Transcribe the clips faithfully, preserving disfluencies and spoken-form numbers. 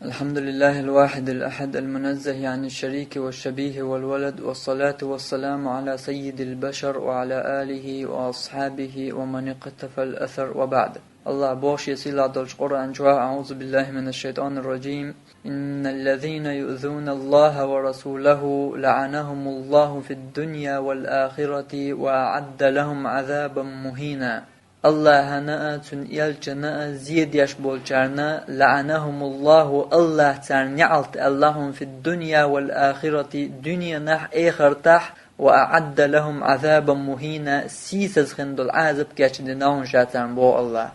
الحمد لله الواحد الأحد المنزه عن الشريك والشبيه والولد، والصلاة والسلام على سيد البشر وعلى آله وأصحابه ومن اقتفى الأثر، وبعد. Аллахӏа боху шен сийлахь долчу Къуръан чохь: أعوذ بالله من الشيطان الرجيم. إن الذين يؤذون الله ورسوله لعنهم الله في الدنيا والآخرة وأعد لهم عذابا مهينا. Аллахьана а, цуьнан элчанна а зе деш болчарна, لعنهم الله, Аллахьа царна неӀалт аьлла, في الدنيا والآخرة, дуьненахь а, эхартахь а, وأعد لهم عذابا مهينا, сийсаза хин долу Ӏазап кечдина хьуна ша царна, боху Аллахьа.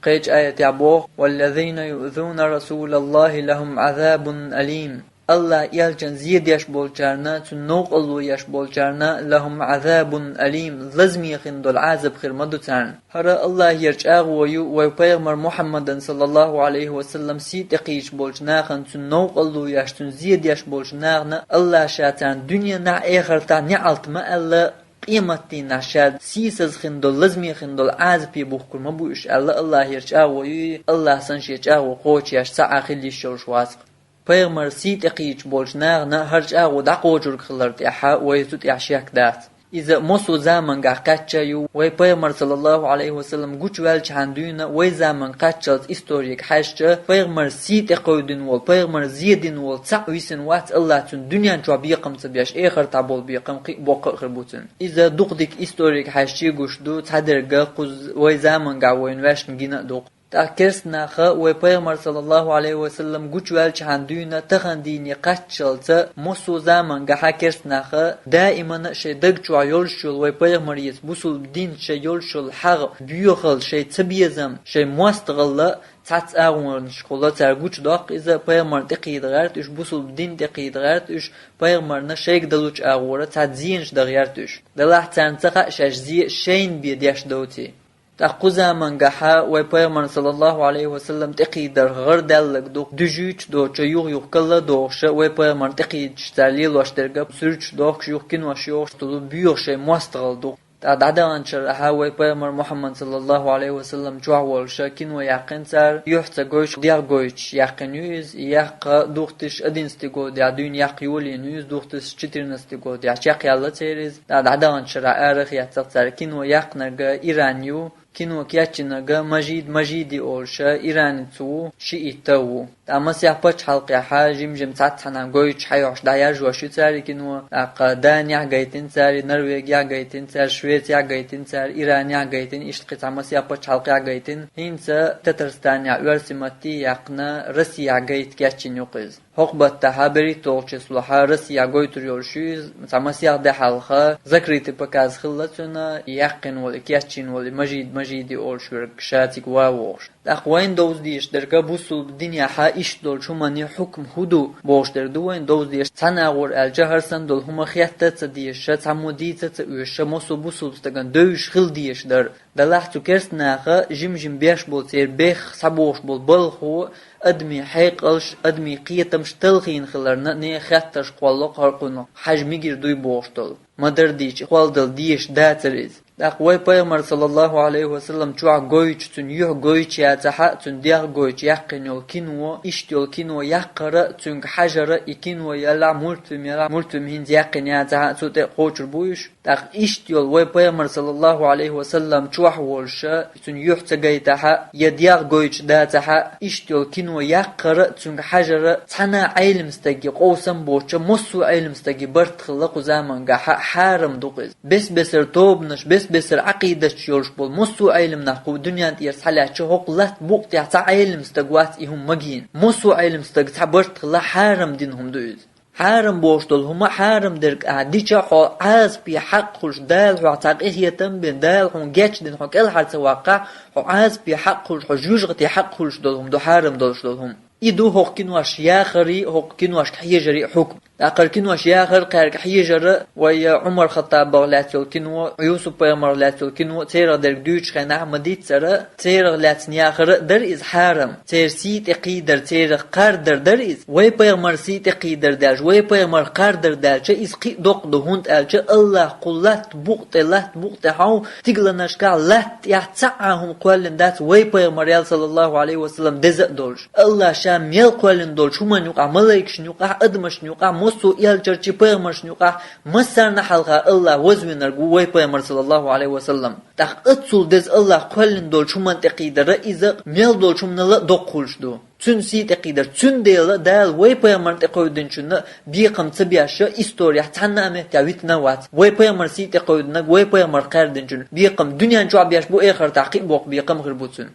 Кхечу аятехь боху: والذين يؤذون رسول الله لهم عذاب أليم. Аллахьан элчанна зе деш болчарна, цуьнан новкъарло еш болчарна, لهم عذاب أليم, лазаме хин долу Ӏазап хир ма ду царна. ХӀара Аллахьера чӀагӀо ю вай пайхамар Мухьаммадан, саллаллаху Ӏалайхи ва саллам, сий тӀекхийча болчу нахана, цуьнан новкъарло еш, цуьнан зе деш болчу нахана Аллахьа ша царна дуьненахь а, эхартахь а неӀалт ма аьлла, къематдийнахь ша сийсаза хин долу, лазаме хин долу Ӏазапе бухкур ма бу уьш аьлла, Аллахьера чӀагӀо ю и, Аллахь санна шен чӀагӀо кхочуш цхьа а хила йиш йолуш вац-кх. Пайхамар сий тӀекхийча болчу нахана хӀара чӀагӀо дӀакхочург хилар тӀехь вай цу тӀехь шек дац. Иза массо а заманчохь кхаьчна ю, вай пайхамар, саллаллаху Ӏалайхи ва саллам, гучуваьллачхьана дуьйна вай заманчохь кхаччалц историга хьаьжча, пайхамар сий тӀекховдийна волу, пайхамар зе дина волу цхьаъ висина вац Аллахь цуьнан дуьнен чохь бекхам ца беш, эхартахь болу бекхам кхин а боккха а хир бу цуьнан. Иза дукха дика историга хьаьжча гуш ду, цхьадерг кхуза вай заманчохь вайна ваьшна гина а ду-кх. ТӀаккха керста наха вай пайхамар, саллаллаху Ӏалайхи ва саллам, гучуваьллачхьана дуьйна тахана дийне кхаччалца массо а заманчохь керста наха даимана а шайн даг чохь йолуш йолу вай пайхамареца бусулба динца шайн йолуш йолу хьагӀ, боьхалла, шайн цабезам, шайн мостагӀалла цхьацца агӀонашкахула цара гучудоккху иза, пайхамарна тӀекхийда гӀерта уьш, бусулба дин тӀекхийда гӀерта уьш, пайхамарна шайга далучу агӀора цхьацца зенаш дан гӀерта уьш. Делахь царна ца хаьа шаьш зе шайна бен деш доций. ТӀаккха кху заманчохь вай пайхамарна, саллаллаху Ӏалайхи ва саллам, тӀекхийдарх гӀар даьлларг ду, дуьжуьйтуш доцуш, юха-юха калла а дохуш, вай пайхамарна тӀекхийдаш цара лелош дерг, суьрташ дохкуш, юха кинош йохуш долу боьха шайн мостагӀалла ду. ТӀаккха дӀадаханчу шарахь вай пайхамар Мухьаммад, саллаллаху Ӏалайхи ва саллам, чохь волуш кино яьккхина цара, юьхь ца гойтуш, дегӀ гойтуш яьккхина ю иза, и яккха две тысячи одиннадцатый годехь дуьйна яккха йолийна ю иза, две тысячи четырнадцатый годехь чекхъяьлла церан иза. ТӀаккха дӀадаханчу шарахь арахецна цара, кино яьккхинарг Иран ю, кино кечйинарг Мажид Мажиди олуш иранец ву, шиит а ву. ТӀаккха масех пачхьалкхехь жим-жим цхьацца хьанна гойтуш, хьайоьхуш дӀаяржош ю цара и кино. ТӀаккха Данехь гайтина цара, Норвегехь гайтина цара, Швецехь гайтина цара, Иранехь гайтина, иштта кхин цхьа масех пачхьалкхехь гайтина. ХӀинца Татарстанехь оьрсийн матте а яьккхина, Россехь гайта кечйина ю-кх иза. ХӀокху баттахь, берхӀитталгӀачу числохь, Россехь гойтур йолуш ю иза, цхьа масех де хьалха, закрытый показ хилла цуьнан, и яьккхина волу, и кечйина волу, и Мажид Мажиди олуш верг ша цига ван вогӀуш. ТӀаккха вайна довза дезаш дерг бусулба динехь иштта долчу хӀуманийн хьукма хӀун ду бохуш дерг ду вайна довза дезаш. Цхьана агӀор аьлча, хӀара санна долу хӀума хетта а ца дезаш, цхьаммо дийца а ца оьшуш, массо а бусулба стагана девзаш хила дезаш дара. Делахь цу керста наха жим-жим беш болу, церан бехах схьабогӀуш болу балхо, адамийн хьекъалш, адамийн кхетамаш талхийна хиларна, нехан хеттарш кхоллало-кх хӀара кхунах хьажа мегар дуй бохуш долу. Ма-дарра дийцича, кхолладала дезаш дацара иза. ТӀаккха вай пайхамар, саллаллаху Ӏалайхи ва саллам, чохь гойтуш, цуьнан юьхь гойтуш яцахь а, цуьнан дегӀ гойтуш яьккхина йолу кино, иштта йолу кино яккхар а, цуьнга хьажар а, и кино ялахь, мультфильм ялахь, мультфильм хӀинца яьккхина яцахь а, цу тӀе кхочур бу уьш. ТӀаккха иштта йолу вай пайхамар, саллаллаху Ӏалайхи ва саллам, чохь волуш, цуьнан юьхь ца гайтахь а, я дегӀ гойтуш дацахь а, иштта йолу кино яккхар а, цуьнга хьажар а, цхьана а Ӏелам стаге къовсам боцуш, массо а Ӏелам стаге барт хилла кху заманчохь, хьарам ду-кх иза. Бес-бесара тобанаш, бес-бесара Ӏакъидаташ йолуш болу массо а Ӏелам нах кху дуьнен тӀера схьалаьцча, хӀокху латта букъа тӀехь цхьа Ӏелам стаг вац и хӀума магийна. Массо а Ӏелам стага цхьа барт хилла, хьарам дина хӀума ду иза. Хьарам бохуш долу хӀума хьарам дерг ахь дича, хьо Ӏазапе хьакъ хуьлуш, Дала хьох цхьа къинхетам бина, Дала хьуна гечдина, хьо кӀелхьара ца ваккхахь, хьо Ӏазапе хьакъ хуьлуш, хьо жоьжахате хьакъ хуьлуш долу хӀума ду хьарам долуш долу хӀума. И ду хӀокху киношка яхарий, хӀокху киношка хьежарий хьукма. ТӀаккха кинош яхар, кхаьрга хьежара, вай Ӏумар Хаттабах лаьцна йолу кино, Юсуп-пайхамарах лаьцна йолу кино, церах дерг дуьйцучу хенахь ма-диццара, церах лаьцна яхара дара иза хьарам. Церан сий тӀе кхийдар, церах кхардар дара иза. Вай пайхамаран сий тӀе кхийдар даьлча, вай пайхамарах кхардар даьлча, иза кхин а доккха ду, хӀунда аьлча Аллах кху латта букъа тӀе, латта букъа тӀе хьовха, стигланашкахь, латта тӀехь цхьа а хӀума кхоьллина дац вай пайхамарел, саллаллаху Ӏалайхи ва саллам, деза а долуш. Аллах Ша мел кхоьллина долчу хӀуманна юкъахь, малайкашна юкъахь, адамашна юкъахь, массо а элчанашна, пайхамаршна юкъахь, массарна а хьалха Аллах вазвинарг ву вай пайхамар, саллаллаху Ӏалайхи ва саллам. ТӀаккха оццул деза Аллах кхоьллина долчу хӀуманна тӀе кхийдара иза, мел долчу хӀуманал а доккха хуьлуш ду. Цуьнан сий тӀе кхийдар. Цундела Дала вай пайхамарна тӀе кхевдинчунна бекхам ца беш, историяхь цхьанна а меттехь витина а вац. Вай пайхамаран сий тӀе кхевдинарг, вай пайхамарах кхаьрдинчун бекхам дуьнен чохь беш бу, эхартахь кхин а боккха бекхам хир бу цуьнан.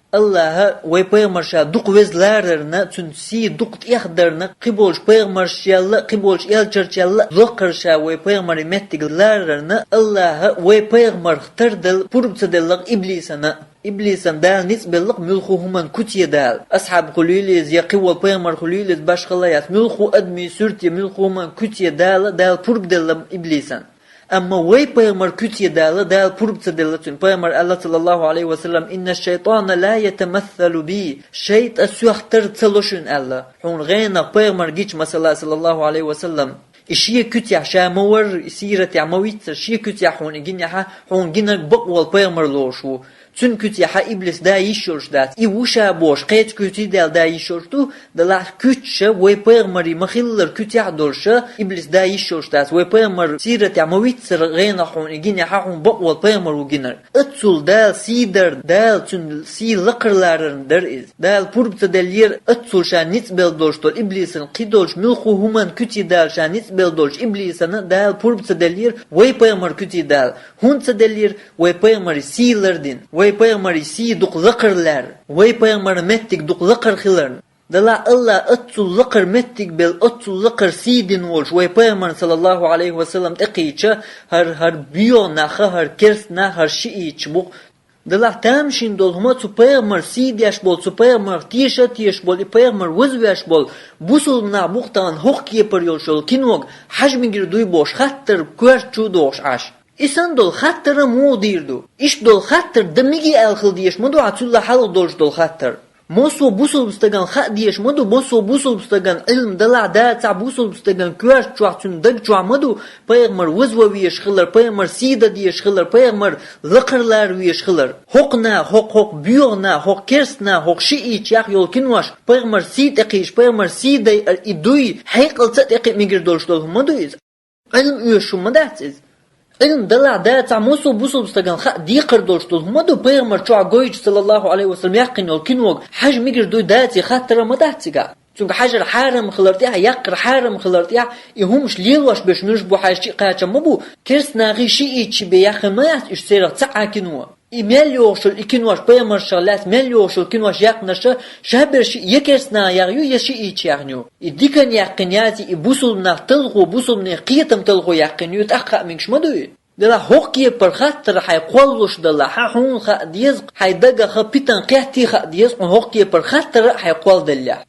Аллаха вай пайхамар Ша дукха веза ларарна, цуьнан сий дукха тӀехдарна, кхиболчу пайхамаршел а, кхиболчу элчанашел а лакхара Ша вай пайхамаран меттиг ларарна, Аллаха вай пайхамарх тарделла пурба ца делла-кх иблисана. Иблисан Дала ницкъ белла-кх муьлхха хӀуманна куьце Дала. Асхьаб хуьлийла иза, я кхин волу пайхамар хуьлийла иза, башхалла яц, муьлхха адамийн суьрте, муьлхха хӀуманна куьце Дала, Дала пурба делла иблисан. Амма вай пайхамар куьце Дала, Дала пурба ца делла цуьнан. Пайхамар аьлла, саллаллаху Ӏалайхи ва саллам: «Инна шайтана ла ятамассалу би». ШайтӀа соьх тар ца ло шуна аьлла. Хьуна гӀенах пайхамар гича, масала, саллаллаху Ӏалайхи ва саллам, и шен куьцехь ша ма варра, и сиратехь ма виццара, шен куьцехь хьуна и гинехьа, хьуна гинарг бакъволу пайхамар лоруш ву. Цуьнан куьцехьа иблис да йиш йолуш дац. И ву ша бохуш, кхечу куьйций даьлла да йиш йолуш ду, делахь куьцаш вай пайхамарий ма-хиллара куьцехь а долуш, иблис да йиш йолуш дац. Вай пайхамар сиратехь ма виццара гӀенах хьуна, и гинехьа хьуна бакъволу пайхамар ву гинарг. Оццул Дала сий дар, Дала цуьнан сий лакхара ларарна дара иза. Дала пурба ца деллера оццул Ша ницкъ белла долуш долу иблисан, кхидолчу муьлхха хӀуманна куьций Дала Ша ницкъ белла долчу иблисана Дала пурба ца деллера вай пайхамар куьций Дала. ХӀунда ца деллера? Вай пайхамаран сий лардина, вай пайхамаран сий дукха лакхара лаьрра, вай пайхамаран меттиг дукха лакхара хиларна. Делахь Аллах оццул лакхара меттиг белла, оццул лакхара сий дина волуш вай пайхамарна, саллаллаху Ӏалайхи ва саллам, тӀекхийча, хӀара, хӀара боьха нах, хӀара керста нах, хӀара шиъиташ бу-кх. Делахь тамашийна долу хӀума, цу пайхамаран сий деш болу, цу пайхамарах теша а тешаш болу, и пайхамар вазвеш болу бусулба нах бу-кх тахана хӀокху кепара йолуш йолу кинога хьажа мегар дуй бохуш хаттар коьрта чу а дохуш Ӏаш. И санна долу хаттар а муха дийр ду? Иштта долу хаттар дан мегий аьлла хила дезаш ма ду хьан цул хьалха долуш долу хаттар. Массо а бусулба стагана хаа дезаш ма ду, массо а бусулба стагана, Ӏилма далахь а дацахь а, бусулба стагана коьрта чохь, цуьнан даг чохь ма ду пайхамар вазван везаш хилар, пайхамаран сий дан дезаш хилар, пайхамар лакхара лара везаш хилар. ХӀокху наха, хӀокху, хӀокху боьха наха, хӀокху керста наха, хӀокху шиъитех йолу кинош, пайхамаран сий тӀекхийча, пайхамаран сий дайар и дуй, хьекъалца а тӀекхиа мегар долуш долу хӀума ма ду иза. Ӏилма оьшуш хӀума ма дац иза. Ӏилма далахь а дацахь а, массо а бусулба стагана хаа декхар долуш долу хӀума ма ду пайхамар чохь гойтуш, саллаллаху Ӏалайхи ва саллам, яьккхина йолу кинога хьажа мегар дуй, даций хаттар а ма дац цигахь. Цуьнга хьажар хьарам хилар тӀехь, яккхар хьарам хилар тӀехь, и хӀумаш лелош берш муьлш бу хьаьжча а кхачам ма бу, керста нахий шиъиташий бен яьккхина ма яц уьш церах цхьа а кино. И мел йогӀуш йолу и кинош, пайхамаршах лаьцна мел йогӀуш йолу кинош яьккхинарш, шаберш я керста наха яхна ю, я шиъиташ яхна ю. И диканна яьккхина яций, и бусулба нах талхо, бусулба нехан кхетам талхо яьккхина ю, тӀаккха хаа мегаш ма дуй. Делахь хӀокху кепара хаттар хьайн кхоллалуш далахь, хьуна хаа деза, хьайн дагах питана кхеттий хаа деза, хьуна хӀокху кепара хаттар а хьайн кхолладеллехь.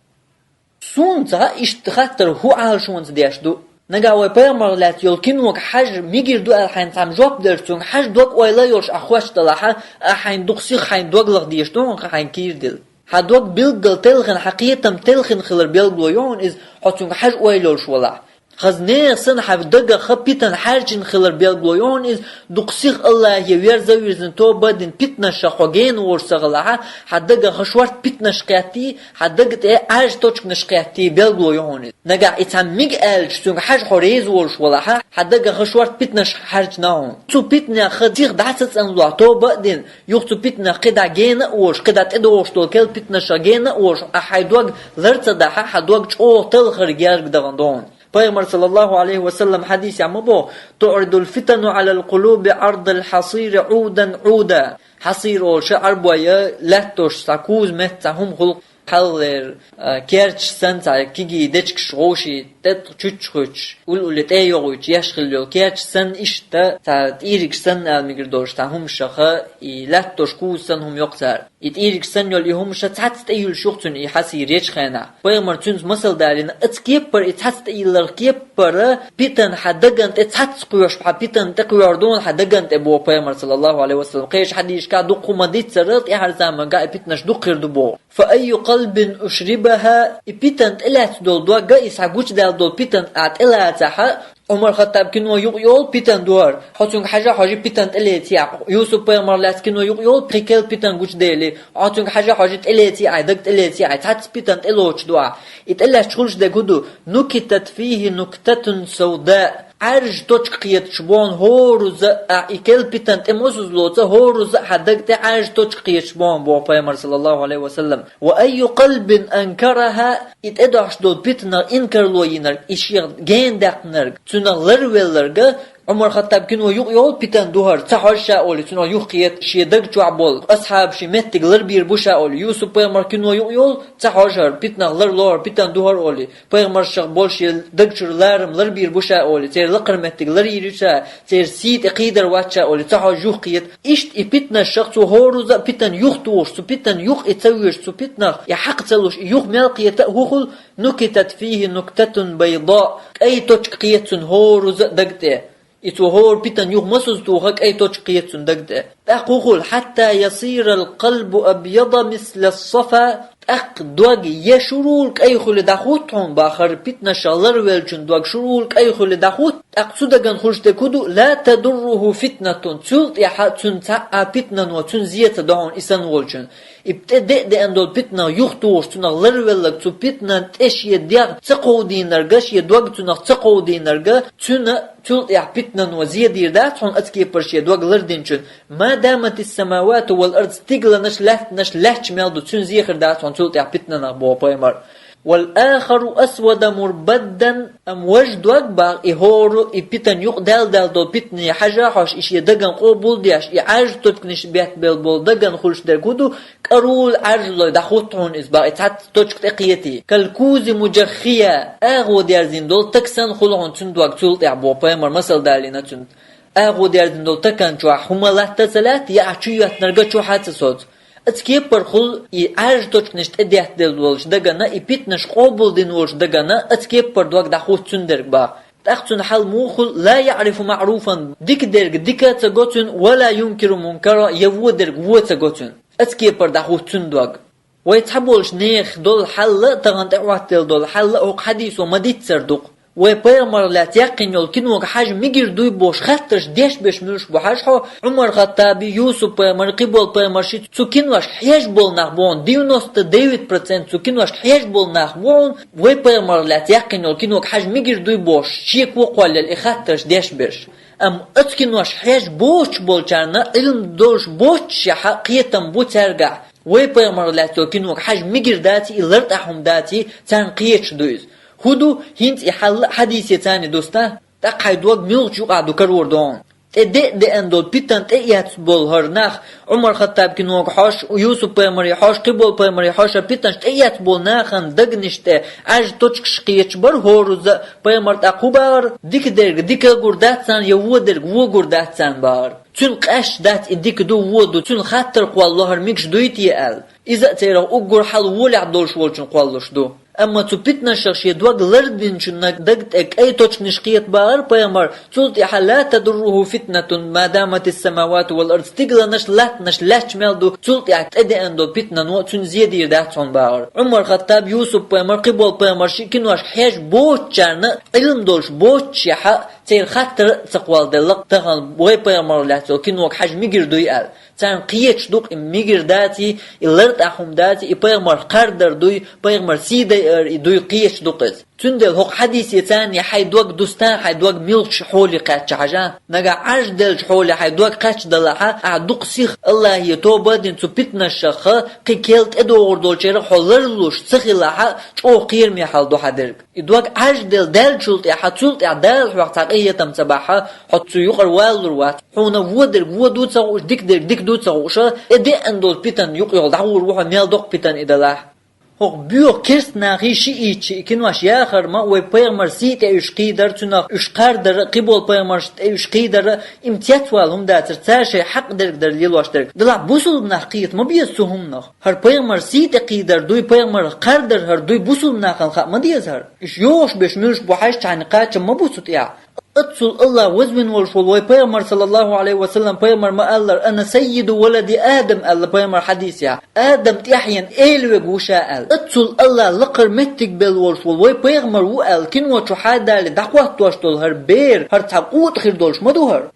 Суна ца хаьа, иштта хаттар хӀун Ӏалашонца деш ду. Нагахь вай пайхамарах лаьцна йолу кинога хьажа мегар ду аьлла хьайна цхьамма жоп делча, цуьнга хьажа дог-ойла а йолуш ахь хоьттуш далахь, ахь хьайна дукха сиха хьайн дог лаха дезаш ду хьуна, хьайн кийра дилла. Хьан дог билггал телхина, хьан кхетам телхина хилар билгало ю хьуна иза, хьо цуьнга хьажа ойла йолуш валахь. Хаза нехан санна хьан дагах питана хьаьрчина хилар билгало ю хьуна иза, дукха сиха Аллахе верза а вирзина, тоба а дина, питанашах хьо гена волуш ца хилахь, хьан дагах шорта питанаш кхеттий, хьан дага тӀе Ӏаьржа точканаш кхеттий билгало ю хьуна иза. Нагахь и цхьамма мега аьлча, цуьнга хьажа хьо реза волуш валахь, хьан дагах шорта питанаш хьаьрчина хьуна. Цу питанех хаза сиха дӀа ца цӀанлахь, тоба а дина, юха цу питанах кхидӀа гена а волуш, кхидӀа тӀедогӀуш долу керла питанашах гена а волуш, ахь хьайн дог лар ца дахь, хьан дог чӀогӀа талхара герга дахана ду хьуна. Пайхамар, саллаллаху Ӏалайхи ва саллам, хьадисехь ма боху: «ТуӀрадул фитану Ӏалал къулуби Ӏардал хьасири Ӏудан Ӏуда». Хьасир олуш Ӏарбойн лаьтташ, цхьа куза меттиг, цхьа хӀума хуьлу-кх. хьаллер, а, керчаш санна цхьа кегий дечкаш гӀовший тӀе чуччахуьйтуш, уллули тӀе йогӀуьйтуш еш хилла йолу керчаш санна иштта цхьа тӀийригаш санна ала мегар долуш цхьа хӀумашаха, и лаьтташ куза санна хӀума йоккху цара. И тӀийригаш санна йолу и хӀумаша цхьацца тӀе юьллуш ю-кх цуьнан и хьасий речу хенахь. Пайхамар цуьнца масал далийна, оцу кеппара, и цхьацца тӀе йилларх кеппара, питана хьан даган тӀе цхьацца кхоьшу, хьан питана тӀе кхоьхьур ду хьан даган тӀе боху Пайхамар, саллаллаху Ӏалайхи ва саллам. Кхечу хьадисашкахь дукха хӀума дийцар, тӀаьхьара заманахь и питанаш дукха хир ду боху. «فأي قلب أشربها», и питана тӀелаьцна долу дог, и схьа гучудаьлла долу питана ахь тӀелацахь, Ӏумар-Хаттаб кино юкъа йолу питана ду хӀара. Хьо цуьнга хьажа хьожа питана тӀелеций ахь. Юсуп-пайхамар лаьцна кино юкъа йолу кхин кел питана гучудели, хьо цуьнга хьажа хьожа тӀелеций ахь, даг тӀелеций ахь, цхьацца питана тӀелоцуш ду ахь. И тӀелаьцча хуьлуш дерг хӀун ду? «نكتت فيه نكتة سوداء». Ӏаьржа точка кхеташ боху хӀоразза а, и кел питана тӀе мосазза лоцу хӀоразза а хьан даг тӀе Ӏаьржа точка кхеташ боху, боху Пайхамар, саллаллаху Ӏалайхи ва саллам. «وأي قلب أنكرها», и тӀедогӀуш долу питанах инкарло йинарг, и шех гена даьккхинарг, цуьнах ларвелларг, Ӏумар-Хаттаб кино юкъа йолу питана ду хӀара, ца хьожа ша олий, цуьнах юххета шен даг чохь болу асхьабаш шен меттиг ларбийр бу ша олий, Юсуп-пайхамар кино юкъа йолу, ца хьожа хӀара, питанах ларло хӀара, питана ду хӀара олий. Пайхамаршах болу шен даг чуьра ларам ларбийр бу ша олий, церан лакхара меттиг ларйийр ю ша, церан сий тӀе кхийдар вац ша олий, ца хьожа юххета. Иштта и питанашах цо хӀоразза а питана юхатухуш, цу питана юкъа и ца вуьйш, цу питанах и хьакха ца луш, и юха мел кхета а хӀун хуьлу? «نكتت فيه نكتة بيضاء», кӀай точка кхета цуьнан хӀоразза а даг тӀе. И цо хӀора питана юха мосазза туху, кӀай точка кхета цуьнан даг тӀе. ТӀаккха хӀун хуьлу? «حتى يصير القلب أبيض مثل الصفا». ТӀаккха дог я шурула кӀай хуьлий дӀахӀутту хьуна боху, хӀара питанашах ларвеллачун дог шурула кӀай хуьлий дӀахӀутту, тӀаккха цу даган хуьлуш дерг хӀун ду? «لا تضره فتنة». Цул тӀаьхьа цуьнан цхьа а питанано цуьнан зе ца до хьуна, и санна волчун. И тӀе де а деана долу питанах юхатухуш, цунах ларвелларг, цу питанан тӀе шен дегӀ ца кховдийнарг, шен дог цунах ца кховдийнарг, цуьнан цул тӀаьхьа питанано зе дийр дац хьуна, оцу кепара шен дог лардинчун. «ما دامت السماوات والأرض», стигланаш, лаьттанаш лаьтташ мел ду, цуьнан зе хир дац хьуна цул тӀаьхьа питанах, боху Пайхамар. «والآخر أسود مربدا», амма важа дог боху, и хӀора, и питана юкъа даьлла-даьлла долу питане хьажа хьожа, и шен даган къобал деш, и Ӏаьржа точканаш беттабелла болу даган хуьлуш дерг хӀун ду? КӀарула Ӏаьржалой дӀахӀутту хьуна иза боху, и цхьацца точка тӀе кхетий. «كالكوز مجخيا», агӀо дерзийна долу таг санна хуьлу хьуна цуьнан дог цул тӀаьхьа, боху Пайхамар, масал далийна цуьнан. АгӀо дерзийна долу таган чохь хӀума латта а ца лаьтта, я ахь чу йоьттинарг а чохь а ца соцу. Оцу кепара хуьлу и Ӏаьржа точканаш тӀе деттаделла волчу дагана, и питанаш къобал дина волчу дагана, оцу кепара дог дӀахӀутту цуьнан дерг боху. ТӀаккха цуьнан хьал муха хуьлу? «لا يعرف معروفا», дика дерг дика а ца го цуьнан, «ولا ينكر منكرا», я вон дерг вон а ца го цуьнан. Оцу кепара дӀахӀутту цуьнан дог. Вай цхьаболчу нехан долу хьал а, тахана тӀехӀоттаделла долу хьал а хӀокху хьадисо ма-дийццара ду-кх. Вай Пайхамарах лаьцна яьккхина йолу кинога хьажа мегар дуй бохуш хаттарш деш берш муьлш бу хьажа хьо, Ӏумар-Хаттаби, Юсуп-пайхамари, кхиболу пайхамарши, цу киношка хьежа болу нах бу хьуна, девяносто девять процент цу киношка хьежа болу нах бу хьуна, вай Пайхамарах лаьцна яьккхина йолу кинога хьажа мегар дуй бохуш, шеко а кхоллаелла и хаттарш деш берш. Амма оцу киношка хьежа боцуш болчарна, Ӏилма долуш боццушехь а, кхетам бу цаьргахь. Вай Пайхамарах лаьцна йолу кинога хьажа мегар даций, и лартӀахь хӀума даций, царна кхеташ ду иза. ХӀун ду, хӀинца и хьал а хьадисаца дустахь, тӀаккха хьайн дог муьлхачу юкъахь ду карор ду хьуна. ТӀе де а деана долу питана тӀе эцна болу хӀара нах, Ӏумар-Хаттаб кинога хьожуш, Юсуп-пайхамаре хьожуш, кхиболу пайхамаре хьожуш, хӀара питанаш тӀе эцна болу нахана дагнаш тӀе Ӏаьржа точкаш кхеташ бара хӀоразза а. Пайхамар тӀаккха хӀун бахара? Дика дерг дика а гур дац царна, я вон дерг вон гур дац царна бахара. Цуьнан къаьсташ дац и дика ду, вон ду, цуьнан хаттар кхоллало хӀара мегаш дуй те аьлла. Иза а церах уггар хьал волехь долуш волчун кхоллалуш ду. Амма цу питанашах шен дог лардинчун даг тӀе кӀай точканаш кхета бахара Пайхамар, цул тӀаьхьа «لا تضره فتنة ما دامت السماوات والأرض», стигланаш, латтанаш лаьтташ мел ду, цул тӀаьхьа тӀедеана долу питанано цуьнан зе дийр дац хьуна бахара. Ӏумар-Хаттаб, Юсуп-пайхамар, кхиболу пайхамарши киношка хьежа боцучарна, Ӏилма долуш боццушехь а, церан хаттар а ца кхолладелла-кх тахана вай Пайхамарах лаьцна йолу кинога хьажа мегар дуй аьлла. Царна кхеташ ду-кх и мегар даций, и лартӀахь хӀума даций, и Пайхамарх кхардар дуй, Пайхамар сий дайар и дуй, кхеташ ду-кх иза. Цундела хӀокху хьадисаца хьайн дог дустахь, хьайн дог муьлхачу хьоле кхаьчча хьажа. Нагахь Ӏаьржа деллачу хьоле хьайн дог кхачадалахь а, ахь дукха сиха Аллахье тоба а дина, цу питанашах а, кхин кел тӀедогӀур долчарах а хьо ларлуш ца хилахь а, чӀогӀа кхераме хьал ду хьан дерг. И дог Ӏаьржа делла даьллачул тӀаьхьа, цул тӀаьхьа Дала хьох цхьа къинхетам ца бахь а, хьо цу юкъара валалур вац. Хьуна вон дерг вон ду ца хууш, дика дерг дика ду ца хууш а, тӀедеана долу питана юкъа йолу дӀагӀур ву хьо, мел доккха питана и далахь. ХӀокху боьха керста нахий шиитчий и кинош яхар ма вай пайхамар сий тӀе уьш кхийдар, цунах уьш кхардар, кхиболу пайхамарш тӀе уьш кхийдар, им цецвала хӀума дацара, цара шайн хьакъ дерг дара лелош дерг. Делахь бусулба нах кхета ма беза цу хӀуманах. ХӀара пайхамар сий тӀе кхийдар дуй, пайхамар кхардар хӀара дуй, бусулба нахана хаа ма деза хӀара. Уьш йохуш берш муьлш бу хьажча, хьайна кхачам ма бу цу тӀехь. Оццул Аллах вазвина волуш волу вай пайхамар, саллаллаху алейхи ва саллям, пайхамар ма-аллара: «Ана саййиду валади Адам», аьлла пайхамар хьадисехь. Адам тӀаьхьенан эла вега ву ша аьлла. Оццул Аллах лакхара меттиг белла волуш волу вай пайхамар ву аьлла, кино чу хьадали дӀахӀоттош долу хӀара бер, хӀара цхьа къутӀа хир долуш ма ду хӀара.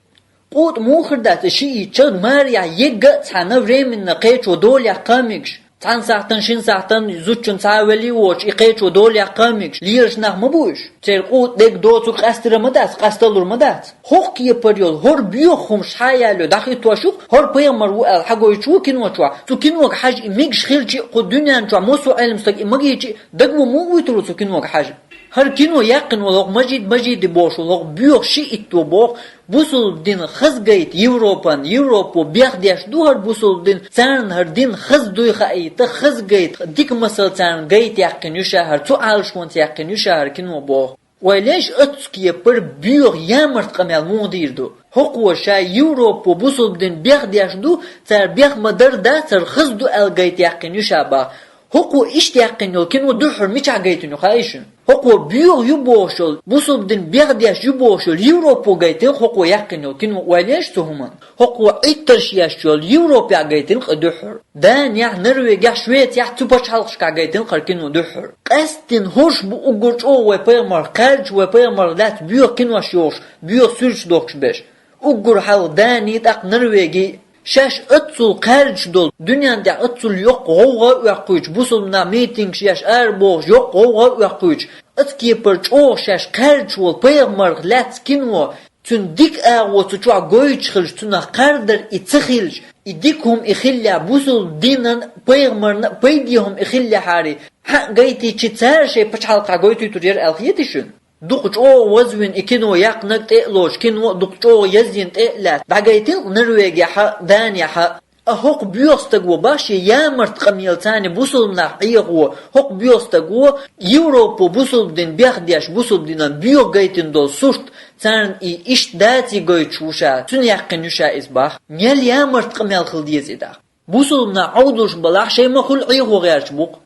КъутӀа муха хир дац и шиитча, марехь егга а цхьана временно кхечо долехь кхамигаш? Цхьана сахьтан, шина сахьтан зудчун цхьа а велий воцуш, и кхечо долехь кхамигаш лелаш нах ма бу уьш. Церан къутӀа дерг доцург къаьстира ма дац, къасталур ма дац. ХӀокху кепара йолу хӀора боьха хӀумаш хьаяло дӀахӀиттош ю, хӀора пайхамар ву аьлла хьагойтуш ву кино чохь. Цу кинога хьажа и мегаш хилчи а, кху дуьнен чохь массо а Ӏелам стаг и магийчи а, дагаван муха вуьйтур ву цу кинога хьажа? ХӀара кино яьккхина волу хӀокху Мажид Мажиди бохуш волу хӀокху боьха шиитто боху, бусулба дин хаза гайта Европан, Европо бехдеш ду хӀара бусулба дин, царна хӀара дин хаза дуй хаийта, хаза гайта, дика масал царна гайта яьккхина ю ша хӀара, цу Ӏалашонца яьккхина ю ша хӀара кино боху. Вай леш оццу кепара боьха ямарт къамел муха дийр ду? ХӀокхо ша Европо бусулба дин бехдеш ду, цара бех ма-дарра дац, хӀара хаза ду аьлла гайта яьккхина ю ша боху. ХӀокхо иштта яьккхина йолу кино дуьххьара мичахь гайтина ю хаий шуна? ХӀокхо боьха ю бохуш йолу, бусулба дин бехдеш ю бохуш йолу Европо гайтина хӀокхо яьккхина йолу кино, вай леш цу хӀуманна? ХӀокхо Ӏиттарш еш йолу Европехь гайтина кху дуьххьара. Данехь, Норвегехь, Швецехь цу пачхьалкхашкахь гайтина кхара кино дуьххьара. Къаьсттина хӀорш бу уггар чӀогӀа вай пайхамарх кхаьрдаш, вай пайхамарх лаьцна боьха кинош йохуш, боьха суьрташ дохкуш берш. Уггар хьалха Дани, тӀаккха Норвеги, шаьш оццул кхаьрдаш долу, дуьнен тӀехь оццул йоккха гӀовгӀа а оьккхуьйтуш, бусулба нах митингаш еш арабохуш, йоккха гӀовгӀа а оьккхуьйтуш, оцу кепара чӀогӀа шаьш кхаьрдаш волу пайхамарх лаьцна кино, цуьнан дика агӀо цу чохь гойтуш хилча, цунах кхардар и ца хилча, и дика хӀума и хиллехь, бусулба динан, пайхамарна а пайде хӀума и хиллехьарий, хьан а гайтичи, цара шайн пачхьалкхахь гойтуьйтур яра аьлла хетий шуна? Дукха чӀогӀа вазвина и кино яьккхинарг тӀе а лоцуш, кино а дукха чӀогӀа язйина тӀе а лаьцна, дӀагайтина Норвегехьа, Данехьа. А хӀокху боьха стаго бах шен ямарт къамел царна бусулба нах Ӏехо, хӀокху боьха стаго Европо бусулба дин бехдеш, бусулба динан боьха гайтина долу сурт, царна и иштта даций гойтуш ву ша, цуьнан яьккхина ю ша иза бах. Мел ямарт къамел хила деза и дӀа. Бусулба нах Ӏовдалуш балахь, шайн ма хуьлу Ӏехо гӀерташ бу-кх.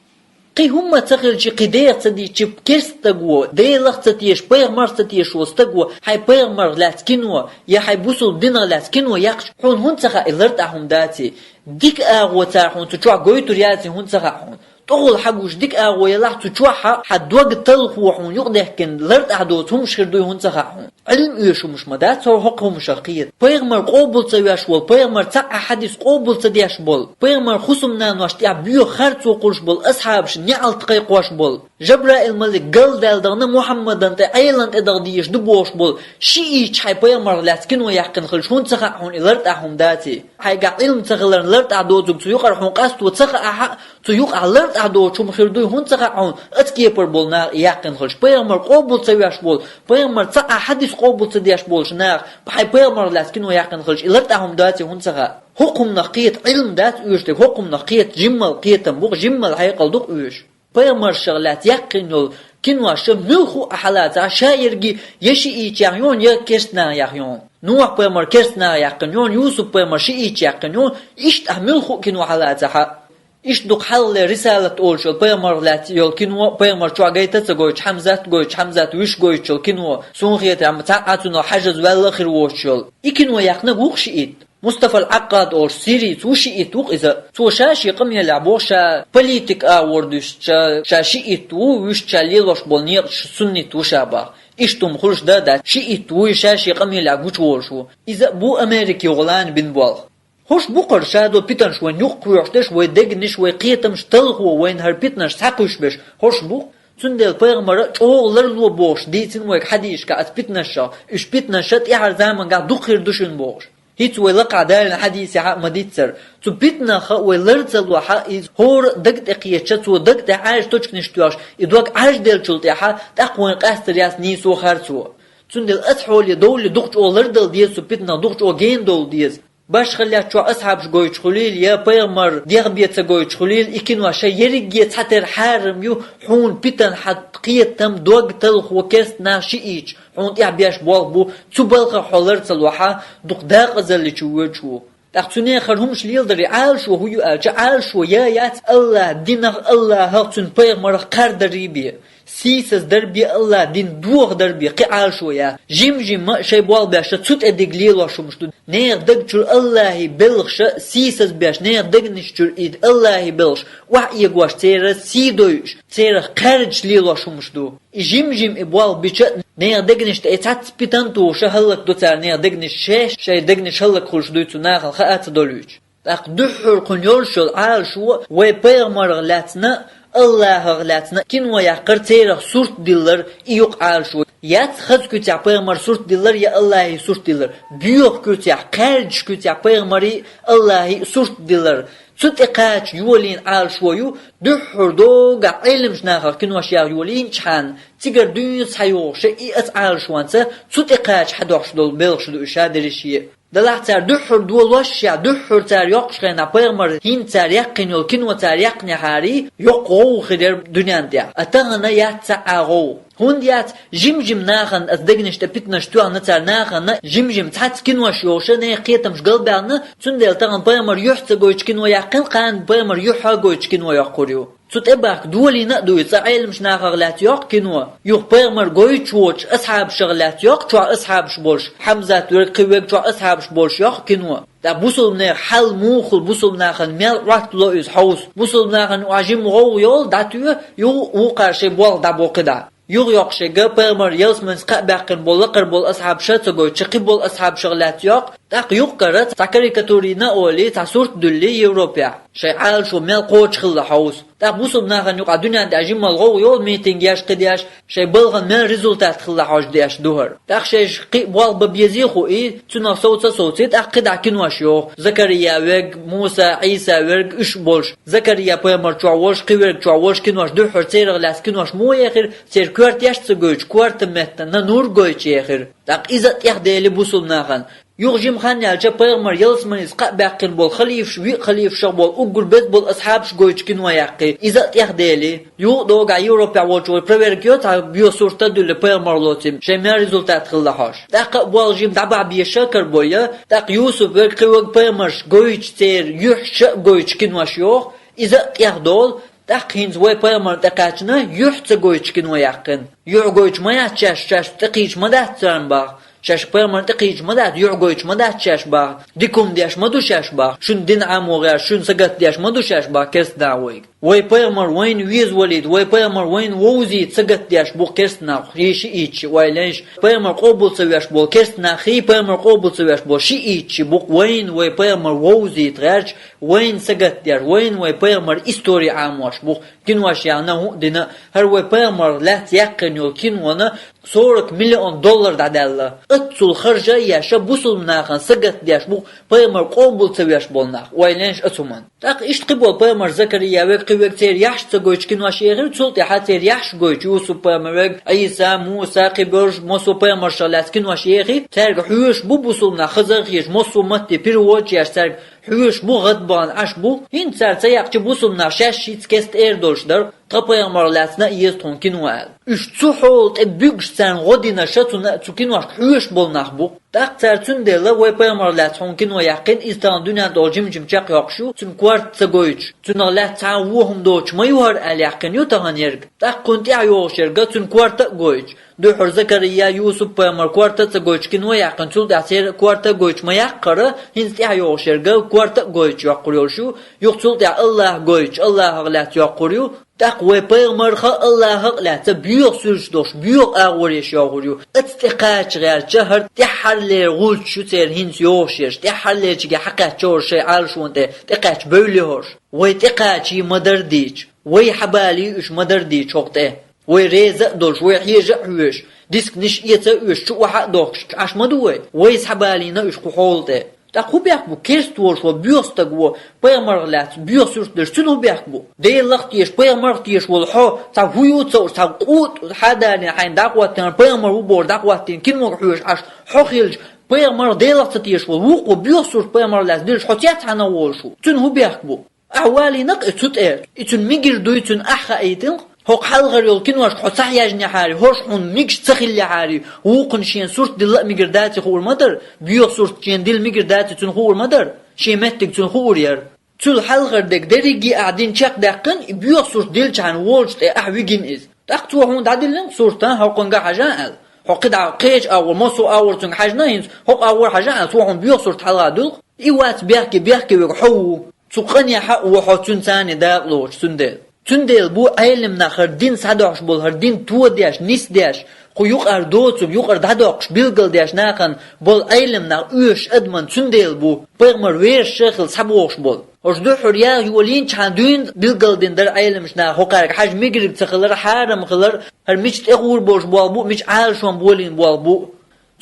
Кхин хӀумма ца хилчи, кхин деха ца дийцчи, керста стаго, Делах а ца теша, пайхамарх а ца теша волу стаго, хьайн пайхамарх лаьцна кино, я хьайн бусулба динах лаьцна кино яьккхича, хьуна хӀунда ца хаьа и лартӀахь хӀума даций? Дика агӀо цара хьуна цу чохь гойтур яций хӀунда ца хаьа хьуна? ТӀехула хьагуш дика агӀо ялахь, цу чохь хьан дог талхо хьуна юкъадаьхкина лартӀахь доцу хӀумаш хир дуй хӀунда ца хаьа хьуна? Ӏилма оьшу хӀумаш ма дац хӀокху хӀуманашах кхета. Пайхамар къобал ца веш волу, пайхамар цхьа а хьадис къобал ца деш болу, пайхамар хӀусамнанош тӀехь боьха харцо кхуьлуш болу, асхьабаш неӀалт кхайкхош болу, Жабраил-малик галдаьлла дахана Мухьаммадан тӀе Ӏелан тӀе даха дезаш ду бохуш болу шиитча хьайн пайхамарх лаьцна кино яьккхина хилча, хӀунда ца хаьа хьуна и лартӀахь хӀума даций? Хьайгахь Ӏилма ца хиларна лартӀахь доцург цу юкъара хьуна къасто ца хаьахь а, цу юкъахь лартӀахь доцу хӀума хир дуй хӀунда ца хаьа хьуна, оцу кепара болу наха и яьккхина хилча? Пайхамар къобал ца веш волу, пайхамар цхьа а хьадис къобал ца деш болуш наха, хьайн пайхамарх лаьцна кино яьккхина хилча, и лартӀахь хӀума даций хӀунда ца хаьа? ХӀокху хӀуманах кхета Ӏилма дац оьшург, хӀокху хӀуманах кхета жиммал кхетам бу-кх, жиммал хьекъал ду-кх оьшу. Пайхамаршах лаьцна яьккхина йолу кинош муьлхха а хьалацахь, ша ерриге я шиитчех йоьну, я керстанахех йоьну. Нухь-пайхамар керстанаха яьккхина йоьну, Юсуп-пайхамар шиитча яьккхина йоьну, иштта ахь муьлхха а кино хьалацахь а. Иштта дукха хьалхале Рисалат олуш йолу пайхамарх лаьцна йолу кино, пайхамар чохь гайта а ца гойтуш, Хьамзат гойтуш, Хьамзат вуьш гойтуш йолу кино, суна хетарехь, цхьа а цунах хьажаза ваьлла а хир воцуш йолу. И кино яьккхинарг ву-кх шиит. Мустафа ал-Ӏаккъад олуш сирийца ву, шиит ву-кх иза. Цо ша шен къамелехь боху, ша политика агӀор дуьстича, ша шиит ву, вуьшта ша лелош болу некъаш суннит ву ша бах. Иштта хӀума хуьлуш дан а дац, шиит вуй, ша шен къамелехь гучуволуш ву. Иза а бу Америкин гӀулана бина болх. ХӀорш бу-кх хӀара шадолу питанаш вайн юкъа кхоьхьуш дерш, вай дегнаш, вай кхетамаш талхо, вайна хӀара питанаш схьакхуьйсуш берш хӀорш бу-кх. Цундела пайхамара чӀогӀа ларло бохуш дийцина вайга хьадисашкахь оцу питанашах, уьш питанаш тӀаьхьара замангахь дукха хир ду шуна бохуш. ХӀинца вай лакхахь далийна хьадисехь а ма-дийццара, цу питанах вай лар ца лохь а, иза хӀора а даг тӀе кхетча, цо даг тӀе Ӏаьржа тучканаш тоьхча, и дог Ӏаьржделлачул тӀаьхьа тӀаккха вайна къастар яц нийсо, харцо. Цундела оцу хьоле довлале дукха чӀогӀа лардала деза, цу питанах дукха чӀогӀа гена довла деза. Башхаллаьччохь асхьабаш гойтуш хуьлийла, я пайхамар дегӀ бен ца гойтуш хуьлийла, и кинош ерриге цхьатера хьарам ю, хьуна питана хьан кхетам, дог талхо керста нах шиъ ийча, хьуна тӀехь беш болх бу, цу балхах хьо лар ца лохь, дукха декъазалле чу воьдуш ву. ТӀаккха цу нехан хӀара хӀумаш леладаре Ӏалашо хӀу ю аьлча, Ӏалашо я яц АллахӀ динах, АллахӀах, цуьнан пайхамарах кхардарий бен. Сийсаз дар бен, АллахӀ дин дохадар бен кхин Ӏалашо я. Жим-жимма а шайн болх беш цу тӀе диг лелош хӀумаш ду. Нехан даг чуьра АллахӀий белхаш сийсаз беш, нехан дегнаш чуьра и АллахӀий белхаш охьаэгош, церан сий дойуш, церах кхаьрдаш лелош хӀумаш ду. И жим-жим и болх бича а, нехан дегнаш тӀе и цхьацца питана тухуш а хӀаллакдо цара, нехан дегнаш шаьш, шайн дегнаш хӀаллакхуьлуш дуй цу нахал хаа ца долуьйтуш. ТӀаккха дуьххьара кхунна йолуш йолу Ӏалашо вай пайхамарах лаьцна, АллахӀах лаьцна кино яккхар, церах сурт диллар, и ю-кх Ӏалашо. Яц хаза куьцехь пайхамар сурт диллар я АллахӀий сурт диллар. Боьха куьцехь, кхаьрдаш куьцехь пайхамарий, АллахӀий сурт диллар. Цу тӀе кхача йолийна Ӏалашо ю, дуьххьара догахь Ӏеламчу нахах кинош яха йолийначхьана, цигара дуьйна схьайогӀуш и аса Ӏалашонца, цу тӀе кхача хьадохуш долу белхаш ду и шадерриш е. Делахь цара дуьххьара долошшехь, дуьххьара цара йоккхуш хенахь пайхамар хӀинца цара яьккхина йолу кино цара яьккхинехьарий, йоккха гӀовгӀа хир яра дуьнен тӀехь. А тахана яц цхьа а гӀовгӀа. ХӀунда яц, жим-жим нахана аса дегнаш тӀе питанаш тоьхна цара нахана, жим-жим цхьацца кинош йолуш а, нехан кхетамаш галбаьхна, цундела тахана пайхамар юьхь ца гойтуш кино яьккхина, кхана пайхамар юьхь а гойтуш кино йоккхур ю. Цу тӀе бахка долийна а дуй, цкъа Ӏеламчу нахах лаьцна йоккху кино. Юха пайхамар гойтуш воцуш асхьабашах лаьцна йоккху, чохь асхьабаш болуш, Хьамзат верг, кхин верг чохь асхьабаш болуш йоккху кино. ТӀаккха бусулбанех хьал муха хуьлу, бусулбанахана мел Ӏоттало иза хьовса? Бусулбанахана юкъахь жимма гӀовгӀа йолу, дӀатоь, юха вукхара шайн болх дӀабо кхидӀа. Юха йоккху шайга пайхамар ялсаманица кхаъ баьккхина болу лакхара болу асхьабаша ца гойтуш, кхин болу асхьабашах лаьцна йоккху, тӀаккха юккъара цхьа карикатура йина а олий, цхьа сурт дуьллий Европехь. Шайн Ӏалашо мел кхочуш хилла хьовса. ТӀаккха бусулбанахана юкъахь дуьнен тӀехь жимма гӀовгӀа йолу, митинг еш, кхидӀа еш, шайн балхана мел результат хилла хьожуш деш ду хӀара. ТӀаккха шайша кхин а болх бан безий хуий, цунах совца а совций, тӀаккха кхидӀа кинош йоху. Закария верг, Муса, Ӏийса верг, уьш болуш. Закария пайхамар чохь волуш, кхин верг чохь волуш кинош дуьххьара церах лаьцна кинош муха ехира, церан коьртеш а ца гойтуш, коьрта меттана нур гойтуш ехира. ТӀаккха иза а тӀехдели бусулбанахана. Юха жима хан яьлча, пайхамар ялсаманица кхаъ баьккхина болу халифаш, виъ халифашах болу уггар беза болу асхьабаш гойтуш кино яьккхи, иза а тӀехдели. Юха догахь Европехь волчу вай проверка йо цхьа боьха сурт а дуьллий пайхамар лоций, шайн мел результат хилла хьожуш. ТӀаккха а болх жима дӀабахьа безаш а карабой, тӀаккха Юсуп верг, кхин верг пайхамарш гойтуш, церан юьхьаш а гойтуш кинош йоху, иза а тӀехдолу. ТӀаккха хӀинца вай пайхамарна тӀекхаьчна, юьхь ца гойтуш кино яьккхина. Юьхь гойтуш ма яц шаьш, шаьш тӀекхийча ма дац царна баха. Шаьш пайхамарна тӀекхийча ма дац, юьхь гойтуш ма дац шаьш баха. Дика хӀума деш ма ду шаьш баха. Шуна дин Ӏамо гӀерташ, шуна сагатдеш ма ду шаьш баха керстанах вайга. Вай пайхамар вайна веза валийта, вай пайхамар вайна вовзийта сагатдеш бу керстанах, хи ши ийча, вай лайш. Пайхамар къобал ца веш болу керстанах, хи пайхамар къобал ца веш болу ши ийча бу вайна вай пайхамар вовзийта гӀерташ, вайна сагатдеш, вайна вай пайхамар истори Ӏамош бу. Кинош яхна хӀуъа дина, хӀара вай пайхамар лаьцна яьккхина йолу кинона сорок миллион доллар дӀадаьлла. Аццул харжа а еш, бусулба нахана сагатдеш бу пайхамар къобал ца веш болу нах, вай лайш ацу хӀуманна. ТӀаккха иштта кхин болу пайхамар Закария верг, кхин верг церан яхьаш ца гойтуш кинош ехира, цул тӀаьхьа церан яхьаш гойтуш Юсуп пайхамар верг, Ӏийса, Муса, кхин берш, массо а пайхамаршах лаьцна кинош ехи, цаьрга хьоьжуш бу бусулба нах хаза а хеташ, массо а матте переводаш еш цаьрга хьоьжуш бу, гӀадбахана Ӏаш бу. ХӀинца цара ца яьккхича бусулба нах шаьш шица кеста эр долуш дара, тхан пайхамар лаьцна а еза тхуна кино аьлла. Уьш цу хьола тӀе буьгуш царна гӀо динарш а цу, цу киношка хьоьжуш болу нах бу. ТӀаккха цара цундела вай пайхамар лаьцна хьуна кино яьккхина, иза тахана дуьнен тӀехула жим-жим чекхйоккхуш ю, цуьнан корта ца гойтуш, цунах лаьцна цхьа а вон хӀума доцуш ма ю хӀара аьлла яьккхина ю тахана ерг. ТӀаккха кхунна тӀаьхьа йогӀуш ерга цуьнан корта а гойтуш, дуьххьара Закария, Юсуп пайхамар корта а ца гойтуш кино яьккхина, цул тӀаьхьа церан а корта а гойтуш ма яьккхара, хӀинца тӀаьхьа йогӀуш ерга корта а гойтуш йоккхур йолуш ю, юха цул тӀаьхьа АллахӀ гойтуш, АллахӀах лаьцна йоккхур ю. ТӀаккха вай пайхамарха а, АллахӀах а лаьцна боьха суьрташ долуш, боьха агӀор еш йогӀур ю. Аца тӀе кхача гӀертача хӀара тӀаьххьарлера гӀулч ю церан хӀинца йогӀуш ерш, тӀаьххьарлерчигахь хьакхаьчча хӀорш шайн Ӏалашонна тӀе, тӀекхаьчча бевлли хӀорш. Вай тӀекхачий ма-дарра дийча, вай хьабалий уьш ма-дарра дийча хӀокху тӀе. Вай реза а долуш, вай хьежа а хьоьжуш, дискнаш эца а оьцуш, чу охьа а дохкуш, Ӏаш ма ду вай. Вай схьабалийна уьш кху хьола тӀе. ТӀаккха хӀун бехк бу, керста волуш ван боьха стаг вон, пайхамарх лаьцна боьха суьрт дерш, цуьнан хӀун бехк бу? Делах а тешаш, пайхамарх а тешаш волу хьо, цхьа хӀун ю ца уьш, цхьа къутӀ хьадалийна хьайна дӀахӀоттийна, пайхамар ву бохуш дӀахӀоттийна, кинога хьоьжуш Ӏаш, хьо хилча, Пайхамар Делах ца тешаш вола, вукхо боьха сурт пайхамар лаьцна дилча, хьо цецхьана волуш ву. Цуьнан хӀун бехк бу? Ахьа валийна-кх и цу тӀе, и цуьнан мигар дуй, цуьнан ахь хаийтина-кх, хӀокху хьалхара йолу киношка хьо ца хьаьжнехьарий, хӀорш хьуна мигаш ца хиллехьарий, вукхунна шена сурт дилла а мигар даций хуур ма дара, боьха сурт шена дилла мигар даций цуьнан хуур ма дара, шен меттиг цуьнан хуур яра. Цул хьалхара дерг дерриге а ахь дина чекхдаьккхина, и боьха сурт диллачхьана волчу тӀе ахь вигина иза. ТӀаккха цо хьуна дӀадиллина сурт, а, хӀокхуьнга хьажа аьлла. Хьо кхидӀа кхечу агӀор, массо а агӀор цуьнга хьаьжна а хӀинца, хӀокху агӀор хьажа аьлла, цо хьуна боьха сурт хьалха дуьллу. И вац бехке, бехке верг хьо ву. Цу къанехь а ву хьо цуьнан царний дакъа лоцуш, цундела. Цундела бу Ӏеламнах хӀара дин схьадохьуш болу, хӀара дин тодеш, нисдеш, кху юкъара доцург юкъара дӀадоккхуш, билгалдеш нахана болу Ӏеламнах оьшуш адаман цундела бу, пайхамар верасша а хилла схьабохуш болу. ХӀорш дуьххьара яха йолийначхьана дуьйна билгалдина дара Ӏеламчу наха хӀокхаьрга хьажа мегарг ца хилар, хьарам хилар, хӀара мича тӀехур болуш болу бу, мича Ӏалашонна болийна болу бу.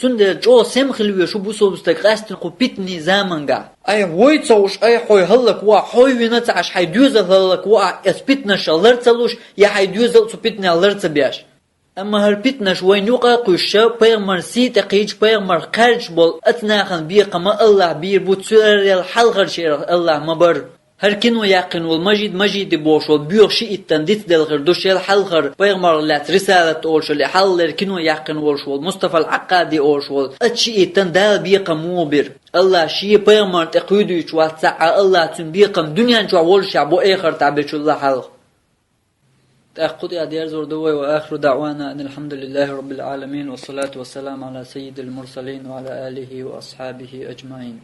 Цундела чӀогӀа сема хила везаш ву бусалба стаг къаьсттина кху питанийн заманчохь. Айхьа вой ца хууш, айхьа хьо хӀаллаквахь, хьо вина ца Ӏаш, хьайн доьзал хӀаллаквахь, оцу питанашах лар ца луш, я хьайн доьзал цу питанех лар ца беш. Амма хӀара питанаш вайна юкъа а кхуьссуш, пайхамаран сий тӀе кхийдаш, пайхамарх кхаьрдаш болу оцу нахана бекхам АллахӀа бийр бу, церан хьалхарчарах АллахӀа ма бара. ХӀара кино яьккхина волу Мажид Мажиди бохуш волу боьха шииттан дицделла хир ду шел хьалхара пайхамарх лаьцна рисалат олуш йолу, и хьалхалера кино яьккхина волуш волу Мустафа ал-Ӏаккъади олуш волу оцу шииттан Дала бекхам муха бира. АллахӀа шен пайхамарна тӀе кхуьйдуьйтуш вац цхьа а, АллахӀа цуьнан бекхам дуьнен чохь волуш а бу, эхартахь бечул лахьалха. ТӀаккха кху тӀехь дерзор ду вай: «Ва ахиру даъвана анил хьамдулиллахи раббил Ӏаламин, ва салату ва салам ала саййидил мурсалин ва ала алихи ва асхьабихи аджмаин».